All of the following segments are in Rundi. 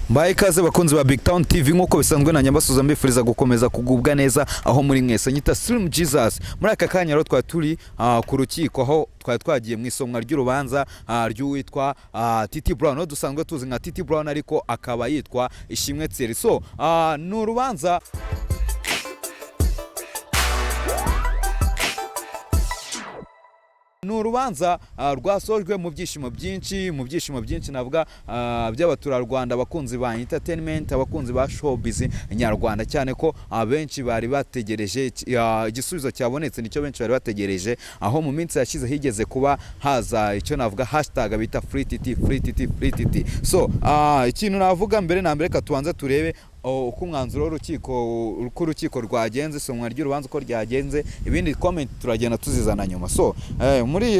Mbaye ikaze, bakunzi ba Big Town TV. Nk'uko bisanzwe nanjye mbasuza, mbifuriza gukomeza kugubwa neza aho muri mwese. Nyita Slim Jesus. Muri aka kanya rero twari turi ku rukiko, aho twari twagiye mu isomwa ry'urubanza ry'uwitwa Titi Brown, aho dusanzwe tuzi nka Titi Brown, ariko akaba yitwa Ishimwe Thierry. So ni urubanza rwasojwe mu byishimo byinshi, mu byishimo byinshi navuga by'abaturarwanda, abakunzi ba entertainment, abakunzi ba showbiz nyarwanda, cyane ko abenshi bari bategereje igisubizo cyabonetse. Nicyo benshi bari bategereje, aho mu minsi yashize higeze kuba haza icyo navuga hashtag bita "Free Titi, Free Titi, Free Titi". So ikintu navuga mbere na mbere, reka tubanze turebe uko umwanzuro w'urukiko, uko urukiko rwagenze, isomwa ry'urubanza uko ryagenze. Ibindi comment turagenda tuzizana nyuma. So muri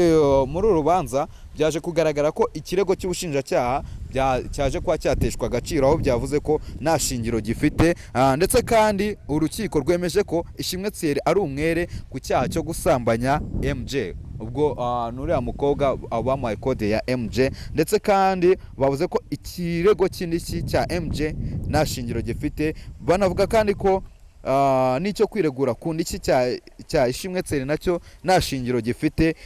uru rubanza byaje kugaragara ko ikirego cy'ubushinjacyaha cyaje kuba cyateshwa agaciro, aho byavuze ko nta shingiro gifite. Ndetse kandi urukiko rwemeje ko Ishimwe Thierry ari umwere ku cyaha cyo gusambanya MJ, ubwo nuriya mukobwa bamuhaye code ya MJ. Ndetse kandi bavuze ko ikirego cy'indishyi cya MJ nta shingiro gifite. Banavuga kandi ko n'icyo kwiregura ku ndishyi cya Ishimwe Thierry nacyo nta shingiro gifite.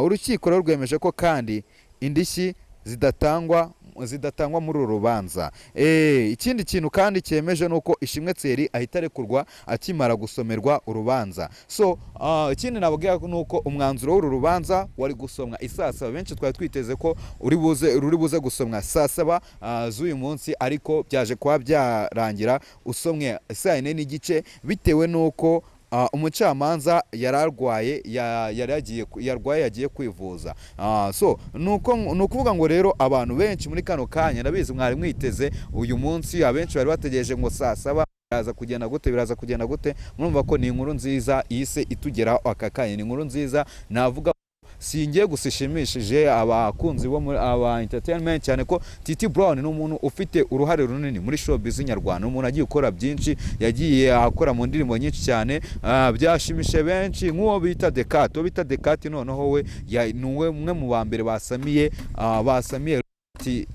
Urukiko rero rwemeje ko kandi indishyi zidatangwa muri uru rubanza. Ikindi kintu kandi cyemeje ni uko Ishimwe Thierry ahita arekurwa akimara gusomerwa urubanza. So ikindi nababwira ni uko umwanzuro w'uru rubanza wari gusomwa isaa 7. Benshi twari twiteze ko uri buze ruri buze gusomwa saa 7 z'uyu munsi, ariko byaje kuba byarangira usomwe saa 4:30, bitewe n'uko umucamanza yari arwaye, yari yagiye yarwaye, yagiye kwivuza. So ni ukuvuga ngo rero abantu benshi muri kano kanya, ndabizi mwari mwiteze uyu munsi, abenshi bari bategereje ngo saa 7 biraza kugenda gute, biraza kugenda gute. Murumva ko ni inkuru nziza ihise itugeraho aka kanya. Ni inkuru nziza navuga singiye gusa ishimishije abakunzi bo muri aba entertainment, cyane ko Titi Brown ni umuntu ufite uruhare runini muri showbiz nyarwanda, ni umuntu agiye ukora byinshi, yagiye akora mu ndirimbo nyinshi cyane. Byashimishije benshi nk'uwo bita The Cat. Uwo bita The Cat noneho we ni umwe mu ba mbere basamiye ati,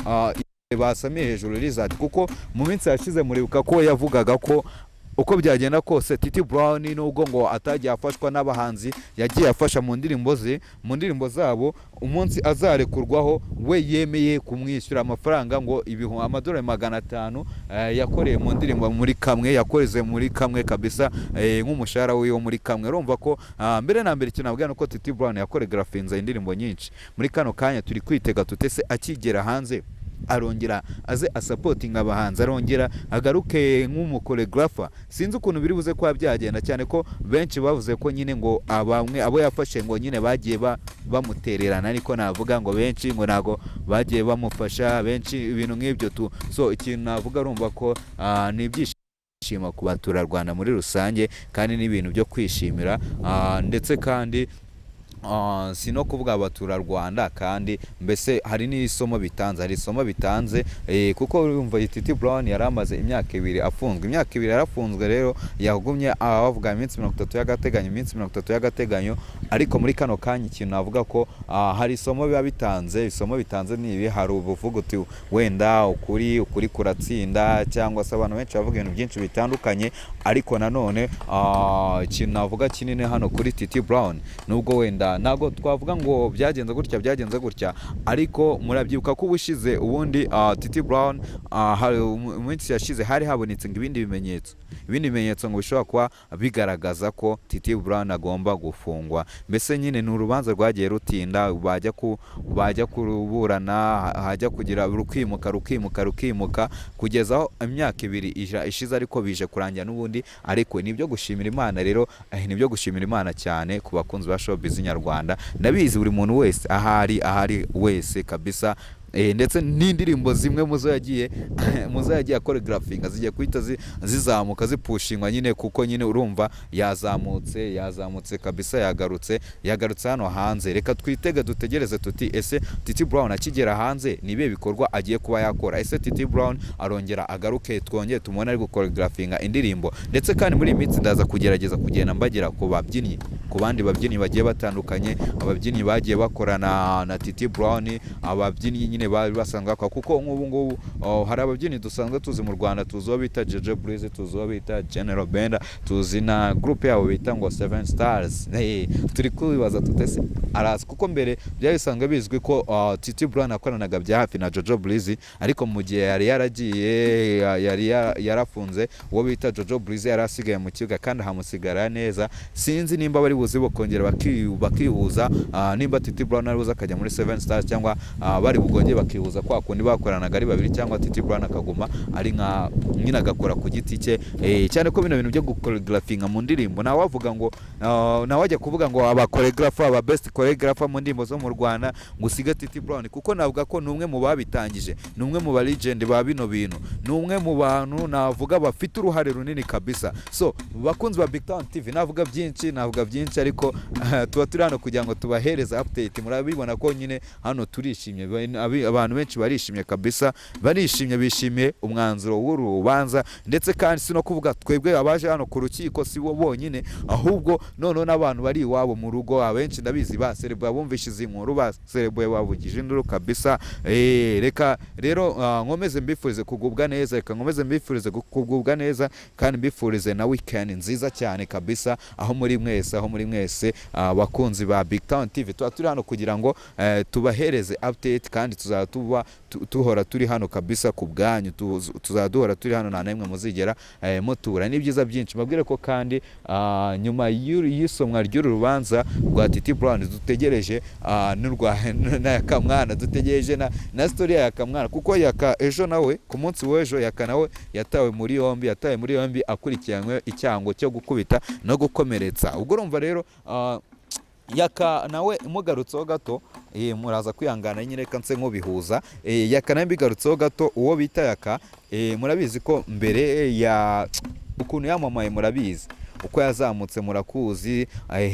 basamiye hejuru Lizard, kuko mu minsi yashize muribuka ko yavugaga ko uko byagenda kose Titi Brown, nubwo ngo atagiye afashwa n'abahanzi yagiye afasha mu ndirimbo ze, mu ndirimbo zabo, umunsi azarekurwaho we yemeye kumwishyura amafaranga ngo amadolari 500 yakoreye mu ndirimbo muri kamwe, yakoreze muri kamwe kabisa, nk'umushahara wiwe muri kamwe. Urumva ko mbere na mbere ikintu nabwira ni uko Titi Brown yakoregrafinze indirimbo nyinshi. Muri kano kanya turi kwitega tutese akigera hanze arongera aze asupportinga abahanzi, arongera agaruke nk'umuchoreographer. Sinzi ukuntu biri buze kuba byagenda, cyane ko benshi bavuze ko nyine ngo abamwe abo yafashe ngo nyine bagiye bamutererana, ariko navuga ngo benshi ngo ntago bagiye bamufasha, benshi ibintu nk'ibyo tu. So ikintu navuga, urumva ko ni ibyishimo ku baturarwanda muri rusange, kandi n'ibintu byo kwishimira. Ndetse kandi si no kuvuga abaturarwanda, kandi mbese hari n'isomo bitanze, hari isomo bitanze, kuko urumva iyi Titi Brown yari amaze imyaka 2 afunzwe. Imyaka 2 yarafunzwe rero, yagumye bavuga iminsi 30 y'agateganyo, iminsi 30 y'agateganyo. Ariko muri kano kanya ikintu navuga ko hari isomo biba bitanze. Isomo bitanze ni ibi: hari ubuvuga uti wenda ukuri kuratsinda, cyangwa se abantu benshi bavuga ibintu byinshi bitandukanye. Ariko nanone ikintu navuga kinini hano kuri Titi Brown, nubwo wenda ntabwo twavuga ngo byagenze gutya, byagenze gutya, ariko murabyibuka ko ubushize ubundi Titi Brown mu minsi yashize hari habonetse ngo ibindi bimenyetso ngo bishobora kuba bigaragaza ko Titi Brown agomba gufungwa. Mbese nyine ni urubanza rwagiye rutinda, bajya kuruburana, hajya kugira rukimuka, rukimuka, rukimuka, kugeza aho imyaka 2 ishize, ariko bije kurangira n'ubundi. Ariko ni ibyo gushimira Imana rero, ni ibyo gushimira Imana cyane ku bakunzi ba showbiz nyarwanda. Ndabizi buri muntu wese ahari wese kabisa. Ndetse n'indirimbo zimwe muzo yagiye achoreographinga zigiye guhita zizamuka, zipushingwa nyine, kuko nyine urumva yazamutse kabisa, yagarutse hano hanze. Reka twitege, dutegereze tuti: ese Titi Brown akigera hanze ni ibihe bikorwa agiye kuba yakora? Ese Titi Brown arongera agaruke, twongere tumubone ari guchoreographinga indirimbo? Ndetse kandi muri iyi minsi ndaza kugerageza kugenda mbagera ku babyinnyi, ku bandi babyinnyi bagiye batandukanye, ababyinnyi bagiye bakorana na Titi Brown, ababyinnyi nyine nyine bari basanzwe bakora, kuko nk'ubu ngubu, oh, hari ababyinnyi dusanzwe tuzi mu Rwanda. Tuzi uwo bita Jojo Breeze, tuzi uwo bita General Benda, tuzi na group yabo bita ngo Seven Stars. Hey, turi kwibaza tutese arazi, kuko mbere byari bisanzwe bizwi ko Titi Brown yakoranaga bya hafi na Jojo Breeze, ariko mu gihe yari yaragiye, yari yarafunze, uwo bita Jojo Breeze yari asigaye mu kibuga kandi ahamusigara neza. Sinzi nimba bari buze bakongera bakihuza, nimba Titi Brown ari buze akajya muri Seven Stars, cyangwa bari bugongere bakihuza kwa kundi bakoranaga ari babiri, cyangwa Titi Brown akaguma ari nka nyine agakora ku giti cye, cyane ko bino bintu byo guchoreographinga mu ndirimbo, nawe wavuga ngo nawe wajya kuvuga ngo aba choreographer, aba best choreographer mu ndirimbo zo mu Rwanda, ngo usige Titi Brown, kuko navuga ko ni umwe mu babitangije, ni umwe mu ba legend ba bino bintu, ni umwe mu bantu navuga bafite uruhare runini kabisa. So bakunzi ba Big Town TV, navuga byinshi, ariko tuba turi hano kugira ngo tubahereze update. Murabibona ko nyine hano turishimye, abantu benshi barishimye kabisa, barishimye, bishimiye umwanzuro w'uru rubanza. Ndetse kandi si no kuvuga twebwe abaje hano ku rukiko si bo bonyine, ahubwo noneho n'abantu bari iwabo mu rugo, abenshi ndabizi baserebuye, bumvishe izi nkuru baserebuye, bavugije induru kabisa. Reka rero nkomeze mbifurize kugubwa neza, reka nkomeze mbifurize kugubwa neza, kandi mbifurize na weekend nziza cyane kabisa aho muri mwese, bakunzi ba Big Town TV. Tuba turi hano kugira ngo tubahereze update, kandi tuzaba tuba tuhora turi hano kabisa ku bwanyu, tuzaba duhora turi hano, nta n'imwe muzigera mutura n'ibyiza byinshi. Mbabwire ko kandi nyuma y'isomwa ry'uru rubanza rwa Titi Brown, dutegereje n'urwa na Yakamwana, dutegereje na story ya Yakamwana, kuko Yaka ejo nawe, ku munsi w'ejo, Yaka nawe yatawe muri yombi akurikiranywe icyango cyo gukubita no gukomeretsa. Ubwo urumva rero Yaka nawe mugarutseho gato, muraza kwihangana nyine, reka nse nkubihuza. Yaka nawe mbigarutseho gato, uwo bita Yaka, murabizi ko mbere ya ukuntu yamamaye, murabizi uko yazamutse, murakuzi,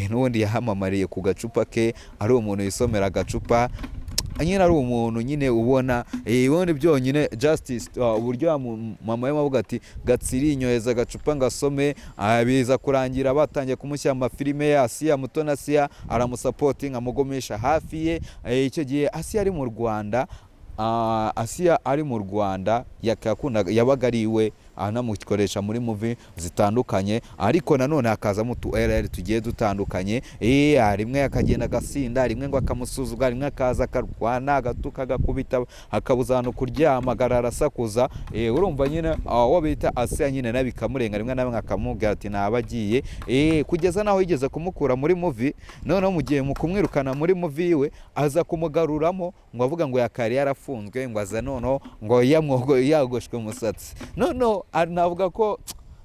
n'ubundi yahamamariye ku gacupa ke, ari umuntu yisomera agacupa nyine, ari umuntu nyine ubona, ubundi byonyine justice, uburyo mama we avuga ati "Gatsiri, nyoheza agacupa ngasome", biza kurangira batangiye kumushyira mu mafilime ya Asiya Mutoni. Asiya aramusupportinga, amugumisha hafi ye. Icyo gihe Asiya ari mu Rwanda, Asiya ari mu Rwanda, yakundaga, yabaga ari iwe, anamukoresha muri movie zitandukanye, ariko nanone hakazamo utu error tugiye dutandukanye. Rimwe akagenda agasinda, rimwe ngo akamusuzugura, rimwe akaza akarwana, agatuka, agakubita, akabuza ahantu kuryama, agarara asakuza. Urumva nyine uwo bita Asiya nyine nawe bikamurenga, rimwe na rimwe akamubwira ati naba agiye, kugeza naho yigeze kumukura muri movie. Noneho mu gihe mu kumwirukana muri movie yiwe, aza kumugaruramo, ngo avuga ngo yakari yarafunzwe, ngo aza noneho ngo yagoshwe umusatsi. Noneho navuga ko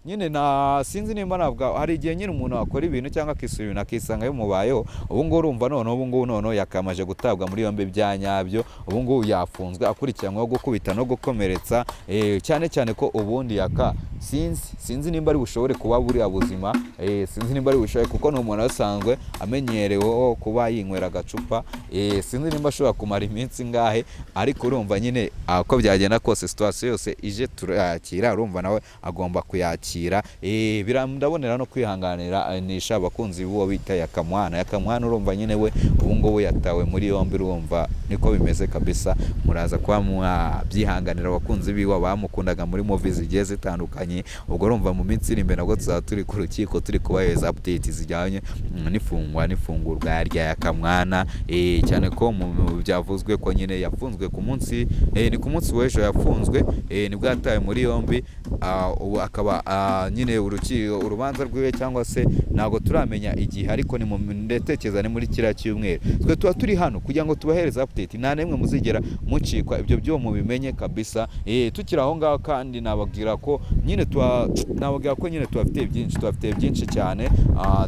nyine na sinzi nimba navuga, hari igihe nyine umuntu akora ibintu cyangwa akisura ibintu akisanga bimubayeho. Ubu ngubu urumva noneho, ubu ngubu noneho yakamaje gutabwa muri yombi bya nyabyo. Ubu ngubu yafunzwe akurikiranyweho gukubita no gukomeretsa, cyane cyane ko ubundi Yaka sinzi nimba ari bushobore kuba buriya buzima, sinzi nimba ari bushobore, kuko ni umuntu asanzwe amenyereweho kuba yinywera agacupa, sinzi nimba ashobora kumara iminsi ingahe. Ariko urumva nyine, uko byagenda kose, situation yose ije turayakira, urumva nawe agomba kuyakira. Ndabonera no kwihanganira nisha abakunzi b'uwo bita Yakamwana. Yakamwana urumva nyine we ubu ngubu yatawe muri yombi, urumva niko bimeze kabisa. Muraza kuba mwabyihanganira abakunzi biwe bamukundaga muri movie zigiye zitandukanye. Ubwo urumva mu minsi iri imbere nabwo tuzaba turi ku rukiko, turi kubaheza update zijyanye n'ifungwa n'ifungurwa rya Yakamwana, cyane ko mu byavuzwe ko nyine yafunzwe ku munsi, ni ku munsi w'ejo yafunzwe, nibwo yatawe muri yombi, ubu akaba nyine urukiko urubanza rwiwe cyangwa se ntabwo turamenya igihe, ariko ni mu ndatekereza ni muri kiriya cyumweru. Twe tuba turi hano kugira ngo tubahereze update, nta n'imwe muzigera mucikwa, ibyo byo mubimenye kabisa. Tukiri aho ngaho kandi nababwira ko nyine tubafitiye byinshi cyane,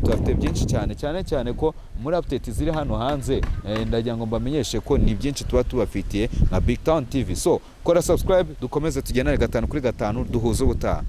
tubafitiye byinshi cyane, cyane cyane ko muri update ziri hano hanze, ndagira ngo mbamenyeshe ko ni byinshi tuba tubafitiye nka Big Town TV. So kora subscribe, dukomeze tugendane gatanu kuri gatanu, duhuze ubutaha.